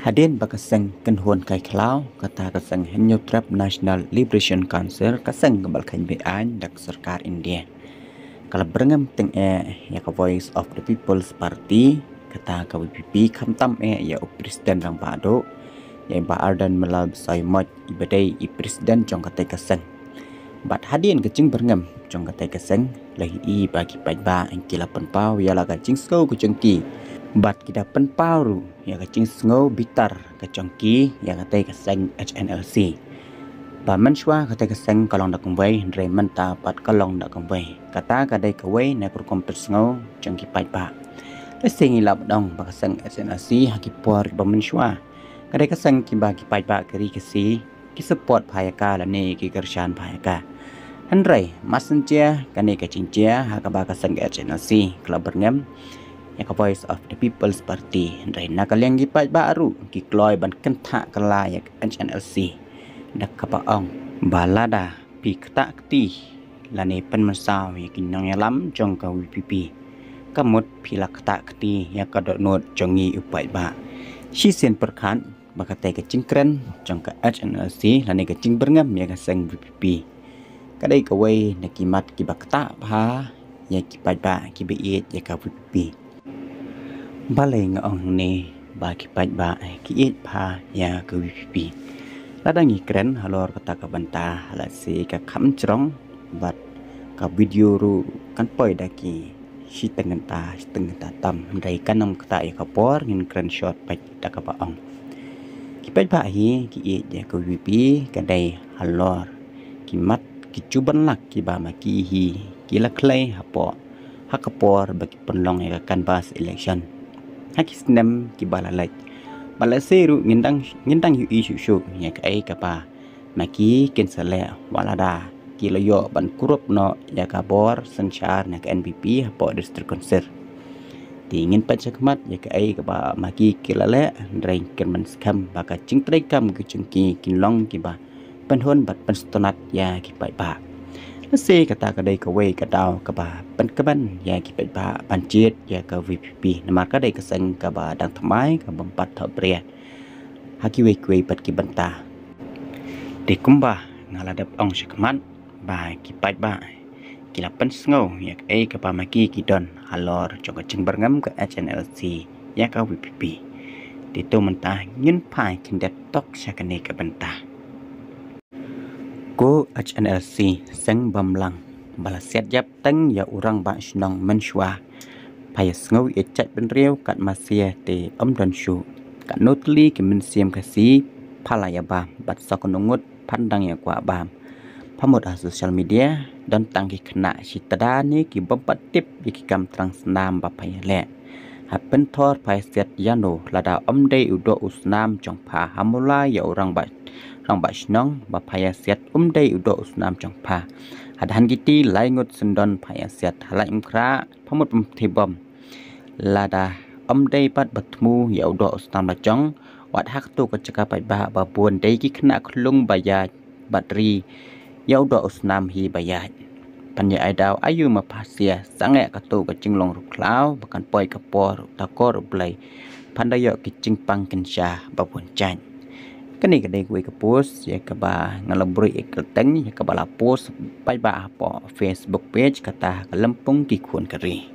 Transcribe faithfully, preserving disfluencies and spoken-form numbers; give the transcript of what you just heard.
Hadien ba ka seng kynhun kai khlaw, kata ka seng Hynñiewtrep National Liberation Council, ka seng kaba la kheiñ be-aiñ da ka sorkar India, ka la byrngem tyngeh eh ïa ka Voice of the People's Party, kata ka V P P, khamtam eh ïa u president rangbah duh, ïa i Bah Ardent Mallal Basaiawmoit, iba dei i president jong katei ka seng. Bad hadien ka jingbyrngem jong katei ka seng, la ïohi ba ki paidbah ki la pynpaw ïa la ka jingsngew ka jong ki, bad ki da pynpaw ruh ïa ka jingsngew bitar ka jong ki ïa katei ka seng H N L C. Ba mynshuwa katei ka seng ka long da kumwei, hynrei mynta pat ka long da kumwei. Kata ka dei kawei na ka rukom pynsngew jong ki paidbah. Lehse ngi lah ban ong ba ka seng H N L C ha ki por kiba mynshuwa ka dei ka seng kiba ki paidbah ka ri Khasi ki support bha ïa ka lane ki kyrshan bha ïa ka. Hynrei mar shen jia kane ka jingjia ha kaba ka seng H N L C ka la byrngem ïa ka Voice of the People's Party, hynrei na ka liang ki paidbah ruh ki kloi ban kynthah kylla ïa ka H N L C da kaba ong ba lada phi ktah kti lane pynmynsaw ïa ki nongïalam jong ka V P P, ka mut phi la ktah kti ïa ka dohnud jong ngi u paidbah. Shisien pyrkhat ba katei ka jingkren jong ka H N L C lane ka jingbyrngem ïa ka seng V P P ka dei kawei na ki mat kiba ktah bha ïa ki paidbah kiba ïeit ïa ka V P P. Balei nga ong hangne ba ki paidbah ki ïeit bha ïa ka V P P? Lada ngi kren halor kata ka bynta, lehse ka kham jrong bad ka video ruh kan poi da ki shiteng kynta, shiteng kynta tam, hynrei kan ym ktah ïa ka por, ngin kren short beit da kaba ong. Ki paidbah hi ki ïeit ïa ka V P P ka dei halor ki mat ki ju ban lak kiba ma ki hi ki la khlei hapoh ha ka por ba ki pynlong ïa ka canvass election ha ki snem kiba la leit. Bad lehse ruh ngin dang, ngin dang ïohi shuh shuh ïa kaei kaba ma ki kin sa leh wat lada ki la ïoh ban kurup noh ïa ka bor synshar na ka N P P hapoh District Council. Te ngin peit shakhmat ïa kaei kaba ma ki ki la leh, hynrei kyrmen skhem ba ka jingtrei kam ka jong ki kin long kiba pynhun bad pynsngewtynnat ïa ki paidbah. Lehse kata ka dei kawei ka daw kaba pynkmen ïa ki paidbah ban jied ïa ka V P P, namar ka dei ka seng kaba dang thymmai, kaba ym pat thoh bria ha kiwei kiwei pat ki bynta. Te kumba nga la dep ong shakhmat ba ki paidbah ki la pynsngew ïa kaei kaba ma ki ki don halor jong ka jingbyrngem ka H N L C ïa ka V P P. Te to mynta ngin phai khyndiat tok sha kane ka bynta. Ko H N L C, seng bym lang ba la siat ïap teng ïa u rangbah shnong mynshuwa. Pha ïa sngew ïa jait bynriew kat Masia te ym don shuh. Katno tylli ki mynsiem Khasi pha la ïa bam bad sa kano ngut phan dang ïa kwah bam. Pha mut ha social media don tang ki khynnah shi tda ne ki bym pat tip ïa ki kam thrang snam ba pha ïa leh. Ha pynthor pha ïa siat ïano lada ym dei u doh u snam jong pha, ha mula ïa u rangbah, rangbah shnong ba pha ïa siat um dei u doh u snam jong pha. Ha dhan kiti lai ngut syndon pha ïa siat, ha Laitumkhrah pha mut pynthei bom. Lada ym dei pat ba thmu ïa u doh u snam la jong, wat ha kato ka jaka paidbah ba bun dei ki khynnah khyllung ba ïaid bad ri ïa u doh u snam hi ba ïaid. Phan ïa ai daw aïu ma pha Sia, sangeh kato ka jinglong ruh khlaw ba kan poi ka por u takor U Blei phan da ïoh ki jingpang kynsha ba bun jait. Kane ka dei kawei ka post ïa kaba nga la buh ïa ka kyrteng ïa kaba la post paidbah hapoh Facebook page kata ha ka lympung ki khun ka ri.